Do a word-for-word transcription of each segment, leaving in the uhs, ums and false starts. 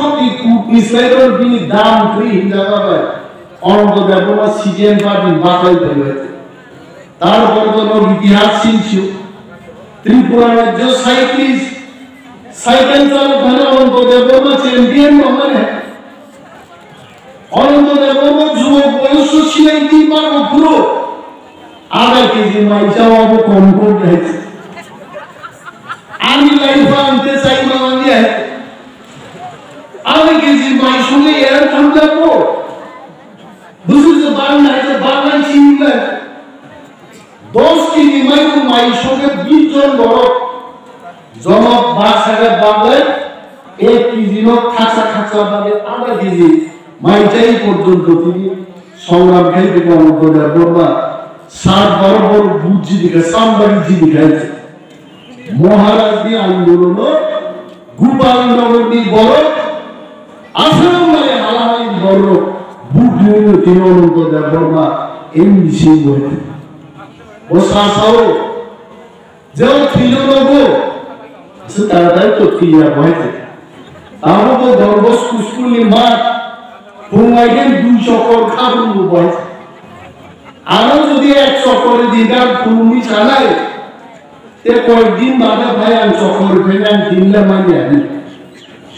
Kutni slai bini dam kwrwi hinjaga bai Ananto Debbarma C P M party batai phaibai. Tarpor to nog itihas sinsiyo. Tripura rajyo cyclist, cycle chalok thani Ananto Debbarma champion no mane. Ananto Debbarma jubok boyoso sinai di pago phuro. Adha keji mai chawa bo kom kom hai. Ani life ang te chai ma manya hai. Adha keji mai sule er tham da ko. Busu je bang nai je bang nai chini nai. Dos keji mai ko mai soke bis jon borok. Jono baksa ke bagwi ek keji no khaksa khaksa bagwi adha keji mai chai porjonto tini songram khai bikong Ananto Debbarma sat baro borok buji dikha sambari ji dikha. Maharaj ni andolono Gopal Nagar ni borok Assam bai halahai borok buk nini tino Ananto Debbarma M D C bo hai. O sa sao jeo thino nogo se taratari to thiya bo hai. Abo bo Don Bosco school ni mat phungai den dui chokor khabung bo hai. Aro jodi ek chokor di gan phunumi sanai Te koyekdin bade bhai ang chokor phai ang tinle manya ni.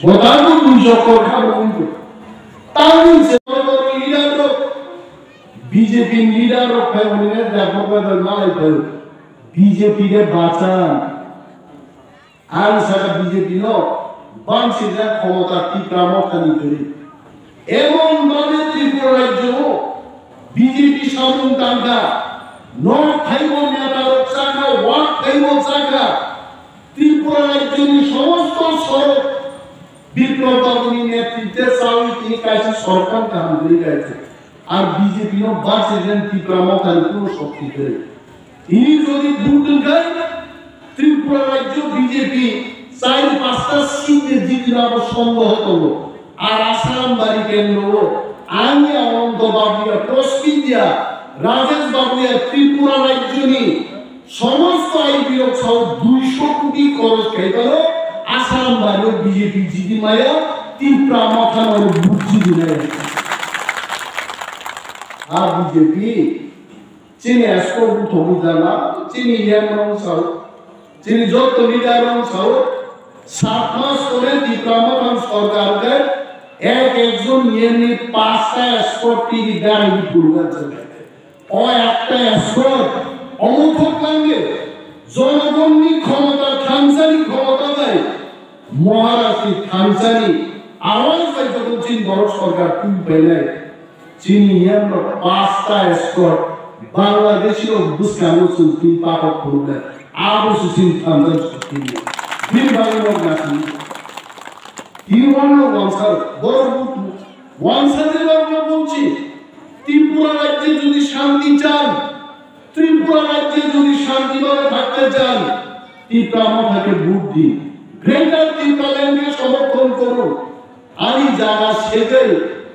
Botago dui chokor kha bo wngkhe. Tangni se boro boro leader rok, B J P ni leader rok phai hwnwi ne da bokba bai malai phai. B J P de bachan. Ang saka B J P no bangsi ja khomota Tipra Motha ni kwrwi. Emon bade Tripura rajyo o B J P samung tangkha, nok thaibo neta rok chakha, wak thaibo chakha, Tripura rajyo ni somosto sorok Biplop Babu ni netritwe chawi tini kaisa sorkar kaham kwrwi kaisa. Ar B J P no bachajak Tipra Motha ni kuno shokti kwrwi. Tini jodi vote wngkha, Tripura rajyo B J P char pasta seat de jitna bo sondeho tongo. Ar Assam bari kendro o ani Ananto Babuya, Prospit ya, Rajesh Babuya Tripura rajyoni somosto I B rok sao duisho koti khoros khai phano Assam bari o B J P jiti maya Tipra Motha no vote jiti maya. A B J P Chini escort buthogwi jana, chini yamrong sao, chini joto leader rong sao, sat mas pore Tipra Mothani sorkar khe ek ekjon yamni pasta escort tini gari buthogwi jana. O ekta escort, omo thok langge, jonogonni khomota, thansani khomota bai, Maharashtra thansani awaj bai joto chini borok sorkar twi painai. Chini yamrok pasta escort Bangladeshi rok bwskango chwng twi pathok phunuknai. Abo se chini thansa chwng twi. Bini bagwi nok nasini. Tini wano wansar, borok butu. Wansar ni bagwi bumchi. Tripura rajye jodi shanti chan, Tripura rajye jodi shanti bhabe thakte chan, Tipra Motha khe vote din. Greater Tipraland khe somorthon korun. Ani jaga segwi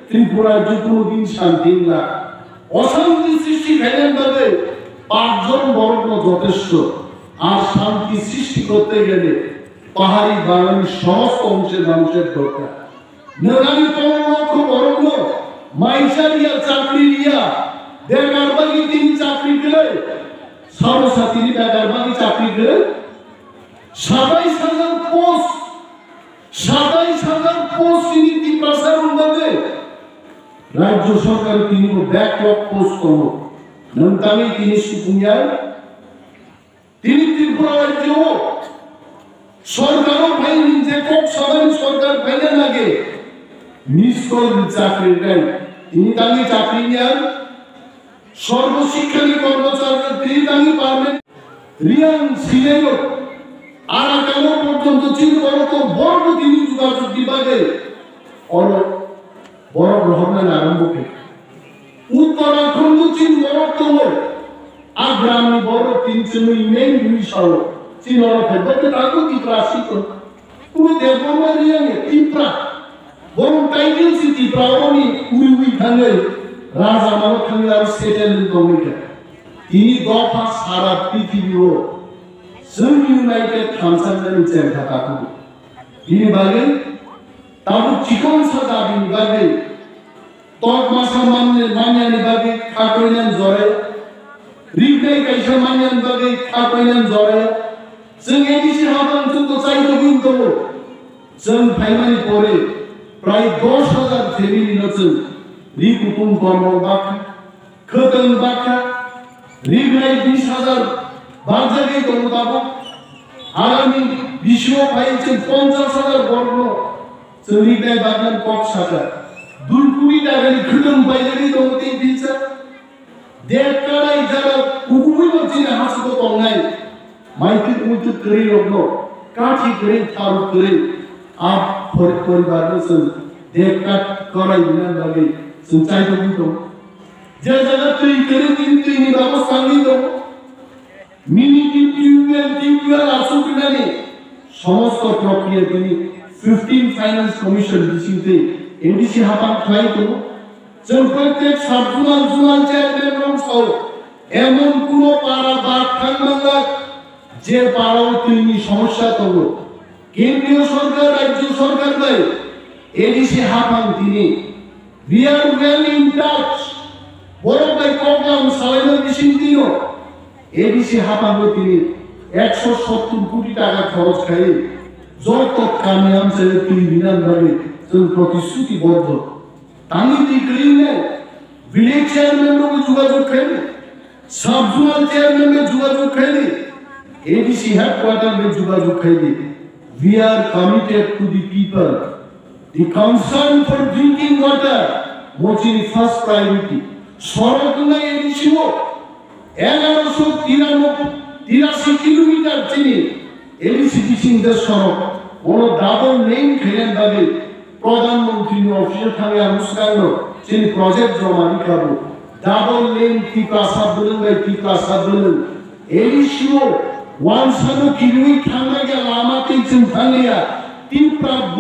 Tripura je kono din shanti wngla. Oshanti srishti khainani bagwi pachjon borokno jotesto. Ar shanti srishti korte gele pahari Bangani somosto ongse manusher dorkar. Nwng ani tongmung rokno borokno maisa riya, chakri riya, bekar bagwi tini chakri kwrwi, sabo satini bekar bagwi chakri kwrwi, satais hajar post, satais hajar post chini Tiprasa rok bagwi rajyo sorkar tini bo backlog post tongo. Nwng tangwi tini supung ya, tini Tripura rajyo o sorkar o phai ni je kok sabani sorkar phaina nage miss call ni chakri rang tini tangwi chakri niya sorbo shikha ni kormochari tini tangwi permanent Riang Silero Arakano porjonto chini borok to borok tini jugajug ni bagwi oro borok rohorna narang bukhe. Uttarakhand chini borok tongo. Agramni borok tin chini main hui sao. Chini oro phai bokhe tago Tipra sito. Kunu Debbarma Riang Tipra. Borok title si Tipra oni ui ui thangwi raja mano thangwi aro settle tongwi kha. Tini dopha sara prithibi o chwng United Thansa ni chengkha tago. Bini bagwi Tabuk chikon sa dabini bagwi, tok masa manne manyani bagwi kha koinan joraya, rignai kaisa manyani bagwi kha koinan joraya. Chwng A D C habang chwng to chai togwi tongo. Chwng phaimani pore prai dos hajar family no chwng ri kutung kormo bakha, khwtwng bakha, rignai bis hajar barjagwi tongo tabuk. Agami bisio phai chwng ponchas hajar borokno chwng rignai baknani kok sakha. Dui koti takani khwtwng paijagwi tongo tei bisa. Dek karai jara kubui no chini hasuko tongnai. Maitwk muitwk kwrwi rokno, kathi kwrwi, tharu kwrwi, a pori-, poribar no chwng dek kat karai bina bagwi chwng chai tongwi tongo. Je jaga twi kwrwi tini twi ni bago sangwi tongo. Mini tubewell, tubewell aswk wngnani somosto prokriya tini fifteen Finance Commission bising twi A D C hapang khlai tongo. Chwng prottek sub zonal, zonal chairman rok sao, emon kuno para bak thang manglak, je para o twi ni somosya tongo. Kendriya sorkar, rajya sorkar bai A D C hapang tini We are well in touch. Borok bai program salaina bising tino A D C hapango tini ekso sottur koti taka khoroj khai joto kami amchai twi binan bagwi chwng protishruti boddo. Tangwi twi kwrwi wngnai village chairman rokno jogajog khai di, sub zonal chairman bai jogajog khai di, A D C headquarter bai jogajog khai di. We are committed to the people. The concern for drinking water, mo chini first priority. Sorok wngkha A D C o, egaroso tirano-, tirasi kilometer chini A D C bising de sorok. Ono double lane khainan bagwi Pradhan Mantri ni office o thangwi ang swkangno chini project joma rikha bo. Double lane Tiprasa bwlwng bai Tiprasa bwlwng. A D C o wansano kiriwi thangna ya lama tei chwng thangya. Tipra